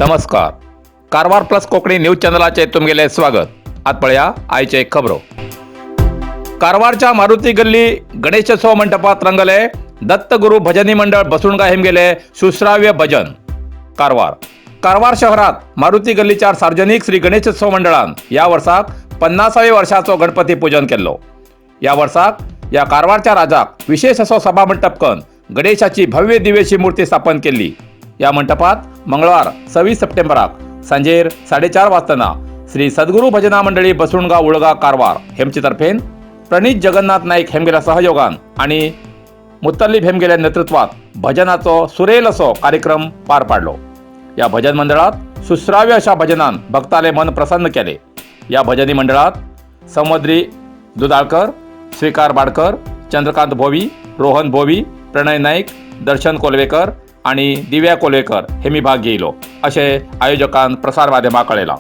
नमस्कार, Karwar plus Konkani news चॅनलाचे तुमगेले स्वागत. आत पळया आयचे खबरो. कारवारच्या मारुती गल्ली गणेशोत्सव मंडपात रंगले दत्तगुरु भजनी मंडळ बसुणगा हेमगेले सुश्राव्य भजन. कारवार. कारवार शहरात मारुती गल्लीच्या सार्वजनिक श्री गणेशोत्सव मंडळान या वर्साक 50व्या वर्षाचो गणपती पूजन केल्लो. या वर्साक या कारवारच्या राजाक विशेष असो सभा मंटप कन गणेशाची भव्य दिव्यशी मूर्ती स्थापन केल्ली. या मंटपात मंगळवार 26 सप्टेंबराक सांजेर 4:30 वाजताना श्री सद्गुरू भजना मंडळी बसुणगा उळगा कारवार हेमचे तर्फेन प्रणीत जगन्नाथ नाईक हेमगेल्या सहयोगान आणि मुत्तलीब हेमगेल्या नेतृत्वात भजनाचो सुरेल असो कार्यक्रम पार पाडलो. या भजन मंडळात सुश्राव्य अशा भजनान भक्ताले मन प्रसन्न केले. या भजनी मंडळात समुद्री दुदाळकर, स्वीकार बाडकर, चंद्रकांत भोवी, रोहन भोवी, प्रणय नाईक, दर्शन कोलवेकर आणि दिव्या कोलवेकर हे मी भाग घेयलो असे आयोजकान प्रसार माध्यमाक कळयलां.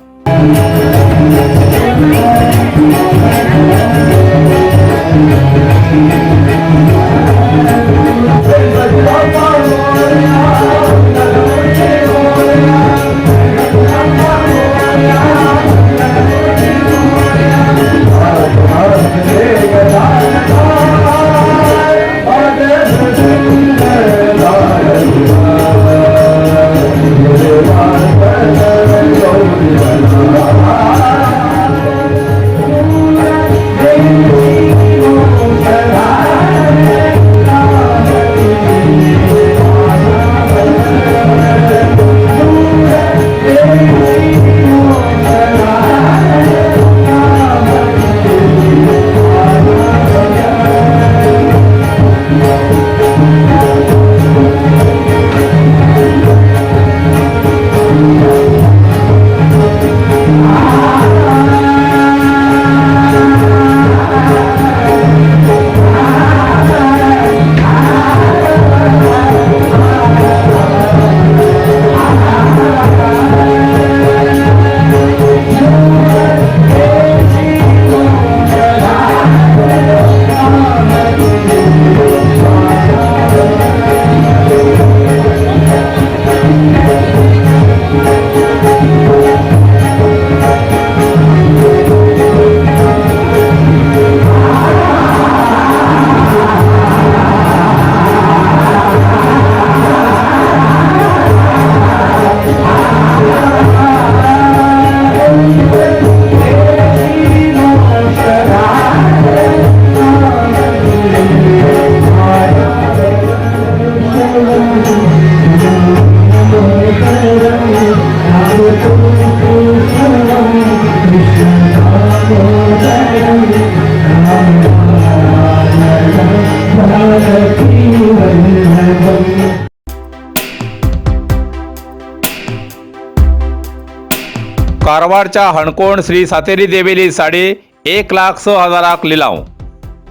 कारवारच्या हणकोण श्री सातेरी देवेली साडी 1,06,000 लिलाव.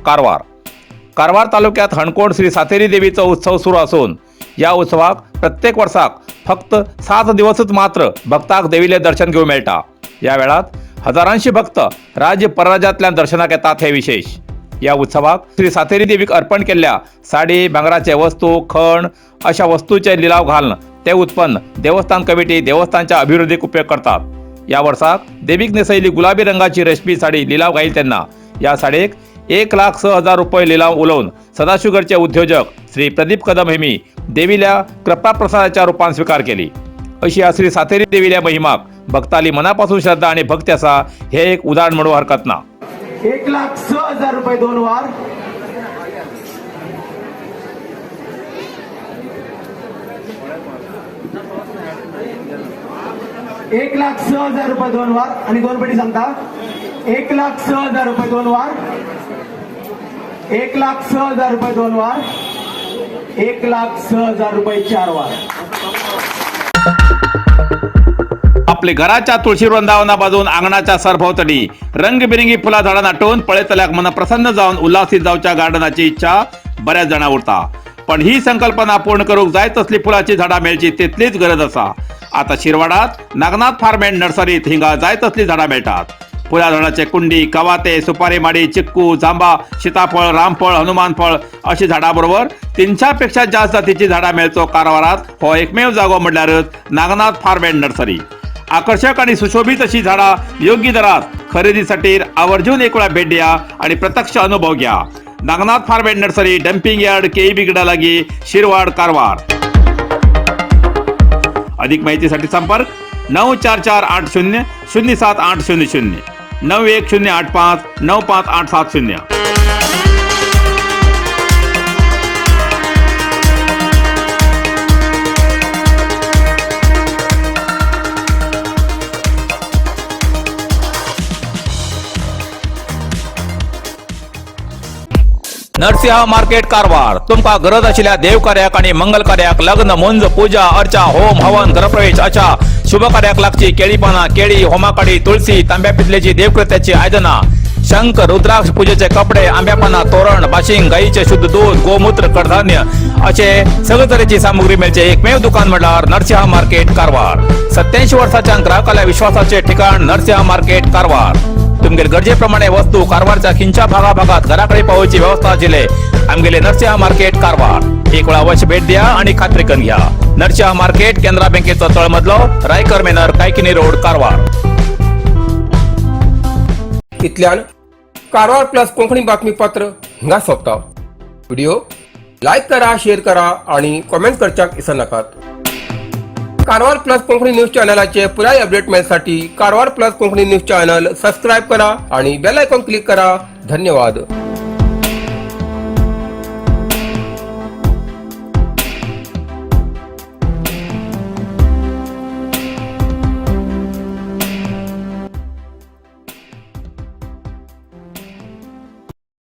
कारवार. कारवार तालुक्यात हणकोण श्री सातेरी देवीचो उत्सव सुरू असून या उत्सवाक प्रत्येक वर्साक फक्त 7 दिवसच मात्र भक्ताक देवीले दर्शन घेवंक मेळटा. या वेळात हजारांशी भक्त राज्य परराज्यांतल्यान दर्शनाक येतात हे विशेष. या उत्सवाक श्री सातेरी देवीक अर्पण केल्ल्या साडी, भांगराचे वस्तू, खण अशा वस्तूचे लिलाव घालून ते उत्पन्न देवस्थान कमिटी देवस्थानच्या अभिवृद्धीक उपयोग करतात. या वर्साक देवीक नेसयली गुलाबी रंगाची रेशमी साडी लिलाव घाईल तेन्ना या साडयेक 1,06,000 रुपये लिलाव उलोवन सदाशिवगडचे उद्योजक श्री प्रदीप कदम हेमी देवील्या कृपाप्रसादाच्या रूपान स्वीकार केली. अशी या श्री सातेरी देवील्या महिमाक भक्ताली मनापासून श्रद्धा आणि भक्ती असा हे एक उदाहरण म्हणू हरकत ना. 1,06,000 रुपये दोन वार. 1,06,000 रुपये दोन वार आणि दोन पेटी सांगता. 1,06,000 रुपये दोन वार. 1,06,000 रुपये दोन वार. 1,06,000 रुपये चार वार. आपले घराच्या तुळशी वृंदावनाबाजून अंगणाच्या सरभोवतणी रंगबिरंगी फुला झाडां नाटून पळयतल्याक मन प्रसन्न जावन उल्हासित जावच्या गार्डनाची इच्छा बऱ्याच जाणां उरता. पण ही संकल्पना पूर्ण करूक जाय तसली फुलाची झाडां मेळची तितलीच गरज आसा. आता शिरवाडात नागनाथ फार्म अँड नर्सरीत हिंगा जाय तसली झाडां मेळटात. फुलां झाडाचे कुंडी, कवाते, सुपारी माडी, चिक्कू, जांबा, सीताफळ, रामफळ, हनुमान फळ अशी झाडां बरोबर 300 पेक्षा जास्त जातीची झाडां मेळचो कारवारात हो एकमेव जागो म्हणल्यारच नागनाथ फार्म अँड नर्सरी. आकर्षक आणि सुशोभित अशी झाडां योग्य दरात खरेदीसाठी आवर्जून एक वेळा भेट द्या आणि प्रत्यक्ष अनुभव घ्या. Nagnath farm and nursery, dumping yard, KEB लागी, शिरवाड, कारवार. अधिक माहितीसाठी संपर्क 9448007800, 9108595870. नरसिंह मार्केट कारवार. तुमका गरज आशिल्ल्या देवकार्याक आणि मंगल कार्याक, लग्न, मुंज, पूजा अर्चा, होम हवन, गृहप्रवेश अशा शुभ कार्याक लागची केळी पाना, केळी, होमाकाडी, तुळशी, तांब्या पितलेची देवकृत्याची आयदना, शंख, रुद्राक्ष, पूजेचे कपडे, आंब्यापाना, तोरण, बाशिंग, गाईचे शुद्ध दूध, गोमूत्र, कडधान्य असे सगळे तरेची सामुग्री मेळचे एकमेव दुकान म्हटल्यार नरसिंह मार्केट कारवार. 87 वर्षाच्या ग्राहकाला विश्वासाचे ठिकाण नरसिंह मार्केट कारवार. तुमगेल गरजेप्रमाणे वस्तू कारवारच्या खिंच्या भागाभागात घराकडे पावोवची व्यवस्था आशिल्ले आमगेले नरसिंह मार्केट कारवार. एक वेळा अवश्य भेट द्या आणि खात्री करून घ्या. नरसिंह मार्केट, केनरा बँकेचो तळमजलो, रायकर मेनर, कायकिनी रोड, कारवार. इतल्यान कारवार प्लस कोंकणी बातमीपत्र हांगा सोंपता. व्हिडिओ लायक करा, शेअर करा आणि कॉमेंट करच्याक विसरनाकात. कारवार प्लस कोंकणी न्यूज चॅनलाचे पुराय update मेळसाठी Karwar plus Konkani news channel subscribe करा आणि बेल आयकॉन क्लिक करा. धन्यवाद.